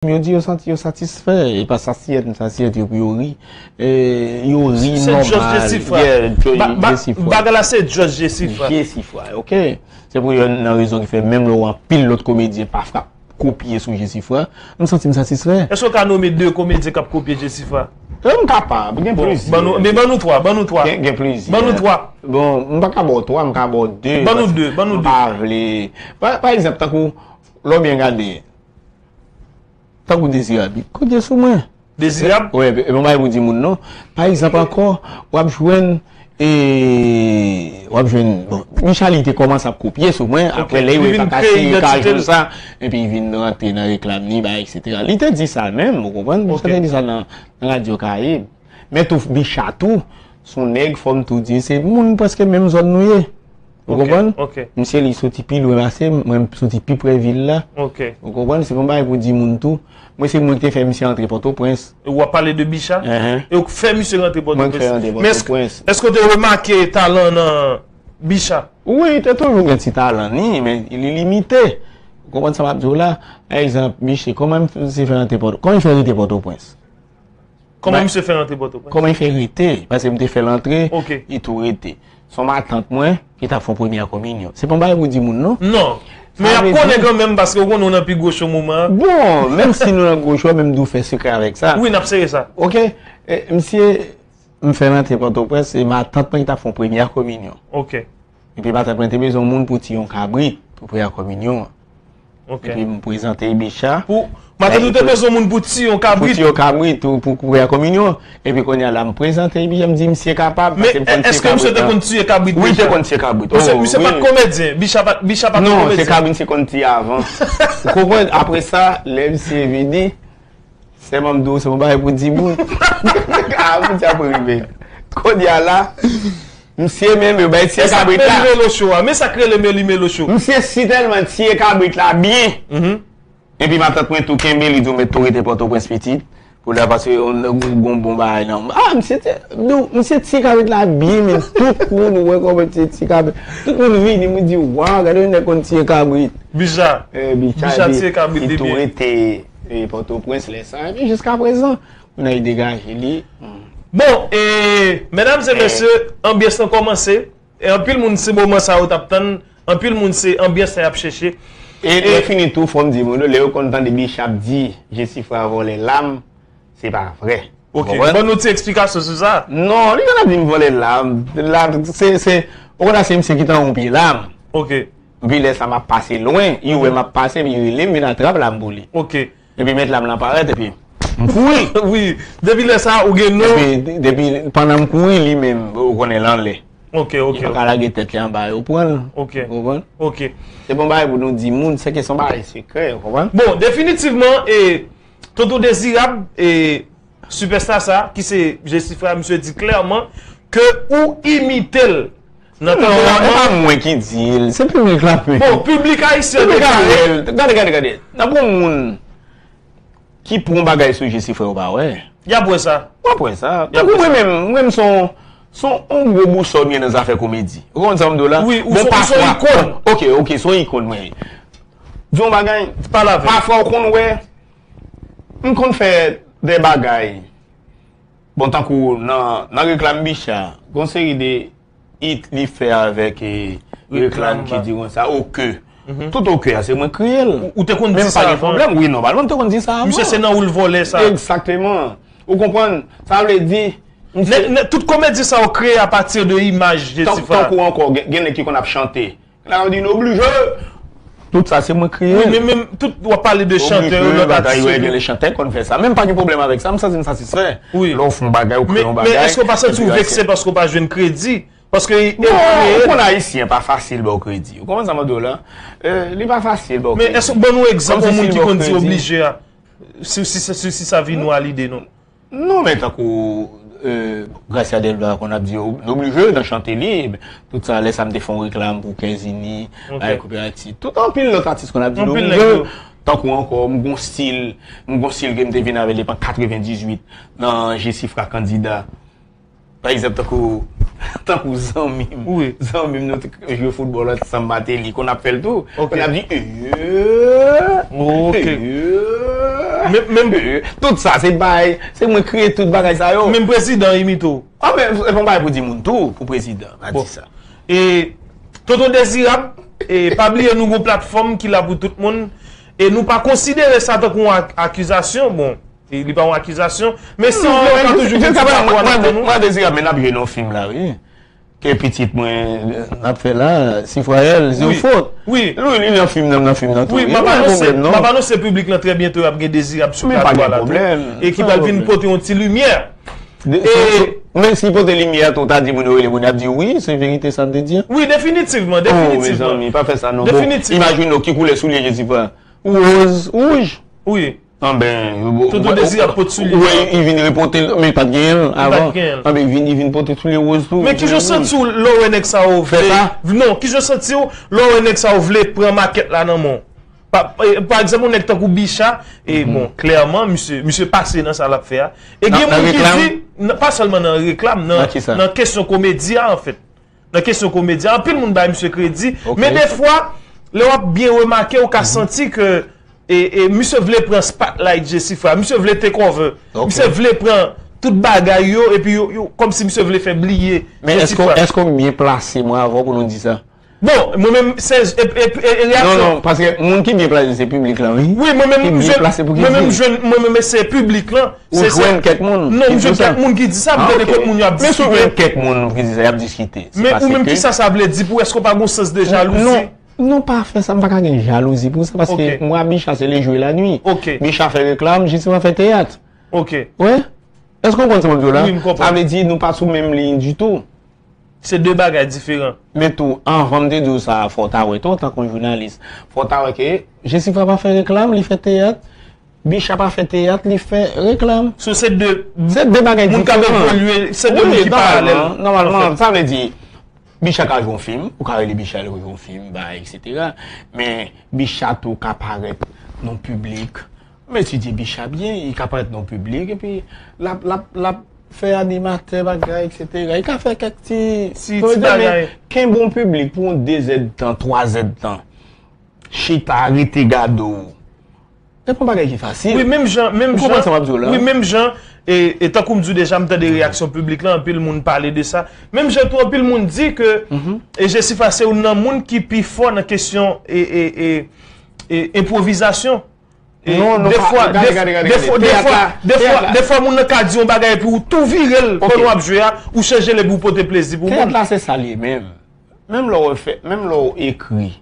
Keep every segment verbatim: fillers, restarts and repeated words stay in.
Yo di yo santi yo satisfè, e pa sasiyèt, m sasiyèt yo pou yo ri. E, yo ri nòmal. Se Joseph Jesifra. Yeah, Joseph Jesifra. Bagay la se Joseph Jesifra. Jesifra, ok. Se pou yonn nan rezon ki fè menm lè w anpil lòt komedyen pa frap kopye sou Jesifra, m santi m satisfè. Èske w ka nonmen de komedyen k ap kopye Jesifra? E, m kapab, gen plizyè. Ban nou, men ban nou twa, ban nou twa. Gen, gen plizyè. Ban nou twa. Bon, m pa ka ba w twa, m ka ba w de. Ban nou de, ban nou de. M pa vle. Pa, pa egzanp, tankou, lè w byen gade, tankou Dezirab, li kopye sou mwen. Dezirab? Wi, e, e, bon, bagay pou di moun non. Pa egzanp ankò, w ap jwenn, e, w ap jwenn, bon, Michaly te kòmanse ap kopye sou mwen, apre lè yo pa ka siyen kajou sa, epi li vin rantre nan reklam li, bagay, etsetera. Li te di sa menm, ou konprann? Misye te di sa nan, nan Radyo Karayib. Men tou, Bicha tou, se yon nèg, fò m tou di, se moun prèske menm zòn nou ye. Ou konprann? Ok. Misye li soti pi lwen pase m, mwen m soti pi pre vil la. Ok. Ou konprann? Se pa yon bagay pou di moun tou. Mwen se mwen ki te fè misye antre Pòtoprens. E w ap pale de Bicha? Enhen. E w k fè misye rantre Pòtoprens. Mwen k fè rantre Pòtoprens. Men èske, èske w te remake talan nan Bicha? Wi, te toujou gen ti talan ni, men li limite. Ou konprann sa m ap di w la? Pa egzanp, Bicha, kòman misye fè rantre Pòtoprens? Kòman misye fè rantre Pòtoprens? Kòman misye fè rantre Pòtoprens? Kòman li fè rete? Paske m te fè l antre, li tou rete. Se yon matant mwen ki t ap fè yon premyè kominyon. Se pa yon bagay pou di moun non. Non. Men y ap konnen kanmenm paske w konnen w nan pi gwo cho moman an. Bon, menm si nou nan gwo cho, men m dwe fè sekrè avèk sa. Wi, n ap sere sa. Ok. E, misye, m fè l antre Pòtoprens, se matant mwen ki t ap fè yon premyè kominyon. Ok. Epi matant mwen te bezwen yon moun pou tiye yon kabrit pou premyè kominyon an. Ok. Epi m prezante Bicha. Pou, matant ou te bezwen yon moun pou tiye yon kabrit? Pou tiye yon kabrit, pou, pou premyè kominyon. Epi kounye a la, m prezante Bicha, m di misye kapab, paske m konn tiye kabrit. Men èske misye te konn tiye kabrit deja? Wi, te konn tiye kabrit. Misye, misye pa t komedyen, Bicha pa, Bicha pa t komedyen. Non, se kabrit misye konn tiye avan. Ou konprann? Apre sa, lè misye vini, sèlman m di w, se yon bagay pou di moun. A, pou di ap rive. Kounye a la, misye menm, yo bay tiye kabrit la. Men sa k rele melo cho a. Men sa k rele meli melo cho. Misye si tèlman tiye kabrit la byen. Epi matant mwen tou kenbe, li di w met tou rete Pòtoprens pitit. Pou la, paske yon, yon bon, bon bagay nan. A, misye te, nou, misye tiye kabrit la byen, men tout moun wè kòman misye tiye kabrit. Tout moun vini, moun di, waw, gade yon nèg konn tiye kabrit. Bicha. E, Bicha, Bicha tiye kabrit li byen. Li tou rete, e, Pòtoprens lè sa, epi jiska prezan. Moun nan degaje li. Bon, e, medam e mesye, anbyans lan kòmanse. E anpil moun se moman sa yo t ap tann. Anpil moun se anbyans sa y ap chèche. E lè fini tou, fò m di moun yo, lè yo konn tande Bicha ap di Jesifra vòlè lam, se pa vrè. Ok, ban nou ti eksplikasyon sou sa. Non, li pa t ap di m vòlè lam. Lam, se, se, ou konn se misye ki t anwo pye lam. Ok. Epi lè sa m ap pase lwen, li wè m ap pase, epi li rele m vin atrap lam pou li. Ok. Epi met lam lan parèt, epi m kouri. Wi, depi lè sa, ou gen non. Epi, depi, pandan m kouri, li menm, ou konnen l anlè. Ok, ok. Li pa ka lage tèt li anba, yo pran l. Ok. Ou konprann? Ok. Se pa yon bagay pou nou di moun, se ke se yon bagay sekrè, ou konprann? Bon, definitivman, e, Tonton Dezirab, e, sipèsta sa, ki se Jesifra, misye di klèman ke ou imite l. Nan tankou e pa mwen ki di l, se piblik la menm. Bon, piblik ayisyen deklare. Gade, gade, gade. Nan pou moun ki pran bagay sou Jesifra, ou pa wè. Y ap wè sa. W ap wè sa. Tankou mwen menm, mwen menm se yon, se yon gwo bousòl m ye nan zafè komedi. Ou konprann sa m di w la? Wi, ou se yon ikòn. Ok, ok, se yon ikòn mwen ye. Di yon bagay, pafwa ou konn wè, m konn fè de bagay. Bon, tankou nan, nan reklam Bicha, gon seri de it li fè avèk, e, reklam ki di konsa, oke. Tout oke a, se mwen kreye l. Ou, ou te konn di sa avan? Wi, nòmalman, m te konn di sa avan. Misye se nan ou l vòlè sa. Egzakteman. Ou konprann? Sa vle di, misye. Tout komedi sa yo kreye apati de imaj Jesifra. Tankou ankò, gen, gen nèg ki konn ap chante. Nan yo di n oblije. Tout sa se mwen kreye l. Wi, men menm tout w ap pale de chantè yo, lòt atis yo. Gen de chantè k konn fè sa. Men m pa gen pwoblèm avèk sa, m santi m satisfè. Wi. Lè w fè yon bagay, ou kreye yon bagay. Men èske w pa santi w vekse paske w pa jwenn kredi? Paske e, bon, ou konn ayisyen pa fasil ba w kredi. Ou konprann sa m ap di w la? E, li pa fasil ba w kredi. Men èske, ban nou egzanp yon moun ki konn di oblije a. Si, si, si, si sa vin ou a lide, non. Non, men tankou, e, Gracia Delva konn ap di, n oblije nan chante li, tout sa, lè sa m te fè yon reklam pou Kèzini, Ayè Koperativ, tout anpil lòt atis konn ap di, n oblije, tankou ankò, m gon stil, m gon stil ke m te vin avè l depi an katrevendizuit, nan Jesifra Kandida. Pa egzanp, tankou, tankou zanmi m, zanmi m, nou te jwe foutbòl ansanm, Martelly, konn ap fè l tou, konn ap di, e, e, Menm, menm, tout sa, se bay, se mwen kreye tout bagay sa yo. Menm prezidan imite w. Ah, men, se pa yon bagay pou di moun tou, pou prezidan, pa di sa. E, Tonton Dezirab, e, pa bliye nou gon platfòm ki la pou tout moun, e nou pa konsidere sa tankou yon ak- akizasyon, bon, e li pa yon akizasyon, men si w vle, w ka toujou gen ti dakò avèk nou. Mwen, Dezirab, men n ap jwe nan yon fim la, wi. Ke pitit mwen, n ap fè la, Sifrayèl, Zofot. Wi. Wi, li nan fim nan, nan fim nan tou. Wi, m ap anonse, m ap anonse piblik lan trè byento, y ap gen Dezirab sou plato a la tou. E ki pral vin pote yon ti limyè. E, menm si pote limyè tou, ta di moun yo rele moun, y ap di, "Wi, se verite sa m te di an." Wi, definitivman, definitivman. Oh, mezanmi, pa fè sa non. Definitivman. Imajine w ki koulè soulye Jezifra. Woz, wouj. Wi. Anben, Tonton Dezi ap pot soulye. Ou wè, li vin repote l, men li pa t genyen l avan. Anben, li vin, li vin pote soulye woz tou. Men kijan w santi w lè w wè nèg sa yo vle. Non, kijan w santi w lè w wè nèg sa yo vle pran makèt la nan men w? Pa, e, pa egzanp, yon nèg tankou Bicha, e bon, klèman, misye, misye pase nan sa l ap fè a. E gen moun ki di, nan, pa sèlman nan reklam, nan, nan kesyon komedi a, anfèt. Nan kesyon komedi a, anpil moun bay misye kredi, men defwa, lè w ap byen remake, ou ka santi ke, e, e, misye vle pran spotlight Jesifra, misye vle take over, misye vle pran tout bagay yo, epi yo, yo, kòmsi misye vle fè bliye Jesifra. Men èske, èske w byen plase, mwen avè w, pou nou di sa? Bon, mwen menm, se, e, e, e, e reyaksyon. Non, non, paske moun ki byen plase se piblik la, wi. Wi, mwen menm, ki byen plase pou ki di. Mwen menm, mwen menm, se piblik lan. Ou jwenn kèk moun ki di sa? Non, m jwenn kèk moun ki di sa, m tande kèk moun yo ap diskite. Men si w jwenn kèk moun ki di sa, y ap diskite. Men ou menm, kisa sa vle di pou ou? Èske w pa gon sans de jalouzi? Non, non, pa fè sa, m pa ka gen jalouzi pou sa, paske mwen a Bicha, se le jour et la nuit. Bicha fè reklam, Jesifra fè teyat. Wi. Èske w konprann sa m ap di w la? Wi, m konprann. Sa vle di, nou pa sou menm liy ditou. Se de bagay diferan. Men tou, anvan m te di w sa, fò w ta wè tou, antanke yon jounalis, fò w ta wè ke Jesifra pa fè reklam, li fè teyat, Bicha pa fè teyat, li fè reklam. So, se de, se de bagay diferan. Moun k ap evolye, se de moun ki paralèl. Wi, nòmalman, nòmalman, sa vle di, Bicha ka jwe yon fim, ou ka rele Bicha, li jwe yon fim, bay, etsetera. Men Bicha tou ka parèt nan piblik, m etidye Bicha byen, li ka parèt nan piblik, epi l ap, l ap, l ap fè animatè bagay, etsetera. Li ka fè kèk ti, ti, ti bagay. Kenbe yon piblik pou yon dezèdtan, twazèdtan. Chita, rete gade w. Se pa yon bagay ki fasil. Wi, menm jan, menm jan. Ou konprann sa m ap di w la? Wi, menm jan, e, e tankou m di w deja, m tande reyaksyon piblik la, anpil moun pale de sa. Menm jan tou, anpil moun di ke, e Jesifra se youn nan moun ki pi fò nan kesyon, e, e, e, e, enpwovizasyon. E non, non, defwa, gade, gade, gade, gade. Defwa, defwa, defwa, defwa, moun nan ka di yon bagay epi ou tou vire l pandan w ap jwe a, ou chanje l epi ou pote plezi pou moun. Teyat la se sa l ye menm. Menm lè w fè, menm lè w ekri,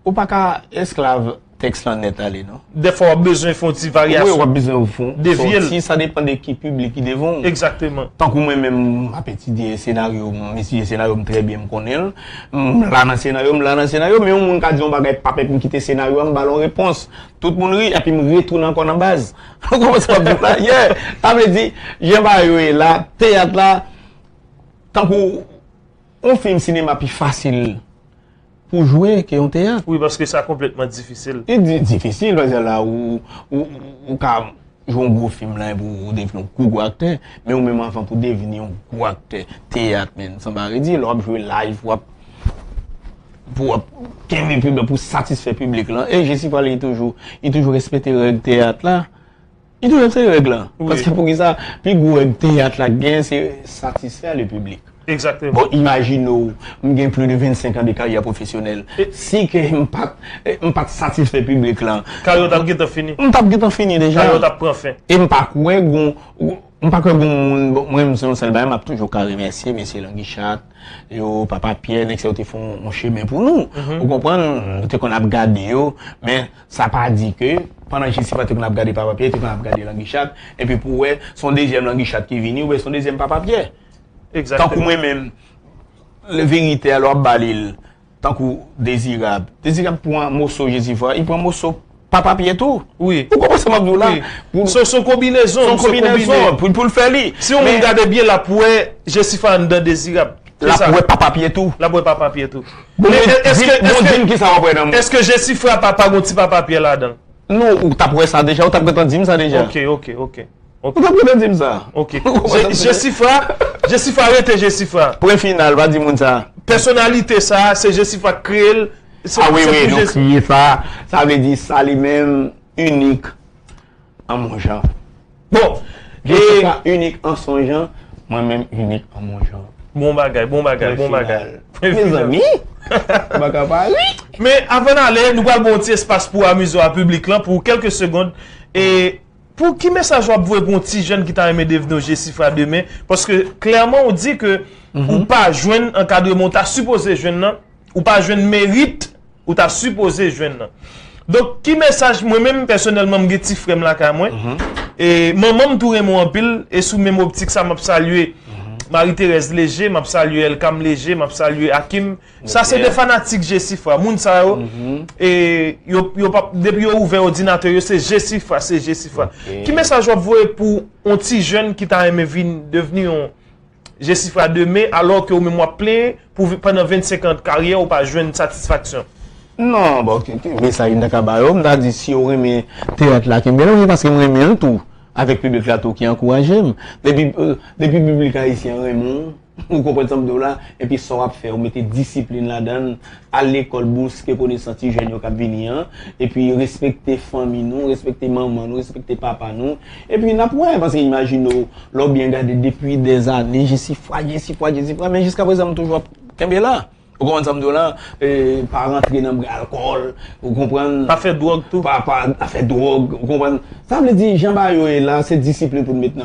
ou pa ka esklav tèks lan nèt ale, non. Defwa w ap bezwen fè yon ti varyasyon. Wi, w ap bezwen fè yon, devye l. Sa depann de ki piblik ki devan w. Egzakteman. Tankou mwen menm, m ap etidye senaryo, m etidye senaryo m trè byen, m konnen l. M la nan senaryo, m la nan senaryo, men yon moun ka di yon bagay pa pèp, m kite senaryo a, m ba l yon repons. Tout moun ri, epi m retounen ankò nan baz. Ou konprann sa m ap di w la? Yeah. Sa vle di, jan bagay yo ye la, teyat la, tankou yon fim sinema pi fasil pou jwe ke yon teyat. Wi, paske sa konplètman difisil. Li di, difisil, paske la, ou, ou, ou ka jwe yon gwo fim la, epi ou devni yon gwo, gwo aktè, men ou menm anvan pou devni yon gwo aktè teyat, men, sa m pa redi, lè w ap jwe live, w ap, pou w ap kenbe piblik, pou satisfè piblik lan, e Jesifra li toujou, li toujou respekte règ teyat la, li toujou respekte règ lan, paske poukisa, pi gwo règ teyat la gen, se satisfè le piblik. Egzakteman. Bon, imajine w, m gen plis de vennsenk an de karyè pwofesyonèl. Si ke m pa t, m pa t satisfè piblik lan. Karyè w t ap gentan fini. M t ap gentan fini deja. Karyè w t ap pran fen. E m pa kwè gon, m pa kwè gon moun, bon, mwen, m se yon sèl bagay, m ap toujou ka remèsye mesye Langichat, yo, Papa Pyè, nèg sa yo te fè yon, yon chemen pou nou. Ou konprann? Nou te konn ap gade yo, men sa pa di ke, pandan Jesifra te konn ap gade Papa Pyè, te konn ap gade Langichat, epi pou w wè, se yon dezyèm Langichat ki vini, oubyen se yon dezyèm Papa Pyè. Egzakteman. Tankou mwen menm, le verite a, lè w ap ba li l, tankou Dezirab. Dezirab pran moso Jesifra, li pran moso Papa Pyè tou. Wi. Ou konprann sa m ap di w la? Wi. Se, se yon konbinezon, se yon konbinezon pou, pou l fè li. Si yon moun gade byen, l ap wè Jesifra anndan Dezirab. L ap wè Papa Pyè tou. L ap wè Papa Pyè tou. Men èske, èske, èske Jesifra pa, pa gon ti Papa Pyè ladan l? Non, ou t ap wè sa deja, ou t ap gentan di m sa deja. Ok, ok, ok. Ou t ap gentan di m sa. Ok. Jesifra, Jesifra rete Jesifra. Pwen final, pa di moun sa. Pèsonalite sa, se Jesifra k kreye l. Ah wi, wi, nou kriye sa. Sa vle di sa li menm, inik. An mon jan. Bon, Jessica inik an son jan, mwen menm inik an mon jan. Bon bagay, bon bagay, bon bagay. Mezanmi, baka Pari. Men avan n ale, nou pral ba yon ti espas pou amize w a piblik lan pou kèlke segond. E pou ki mesaj w ap voye pou yon ti jèn ki ta renmen devni yon Jesifra demen? Paske klèman ou di ke ou pa jwenn ankadreman ou ta sipoze jwenn nan, ou pa jwenn merit ou ta sipoze jwenn nan. Donk, ki mesaj, mwen menm pèsonèlman, m gen ti frè m lakay mwen. E manman m tou renmen w anpil. E sou menm optik sa, m ap salye Marie Thérèse Léger, m ap salye Elkam Léger, m ap salye Akim. Sa se de fanatik Jesifra. Moun sa yo, e, yo, yo pa, depi yo ouvè òdinatè yo, se Jesifra, se Jesifra. Ki mesaj w ap voye pou yon ti jèn ki ta renmen vin devni yon Jesifra demen, alò ke ou menm w ap plenyen pou vi- pandan vennsenk an karyè ou pa jwenn satisfaksyon? Non, bon, ki, ki mesaj m ta ka ba yo, m ta di si yo renmen teyat la, kenbe la, paske m renmen l tou. Avèk piblik la tou ki ankouraje m. Depi, euh, depi piblik ayisyen an renmen w, ou konprann sa m di w la, epi sa w ap fè, ou mete disiplin ladan l, al lekòl, bouske konesans ti jèn yo k ap vini an, epi respekte fanmi nou, respekte manman nou, respekte papa nou. Epi n ap wè, paske imajine w, lè w byen gade depi dèzane, Jesifra, Jesifra, Jesifra, men jiskaprezan m toujou ap kenbe la. Ou konprann sa m di w la? E, pa rantre nan bri alkòl, ou konprann? Pa fè dwòg tou. Pa, pa, pa fè dwòg, ou konprann? Sa vle di, jan bagay yo ye la, se disiplin pou n met nan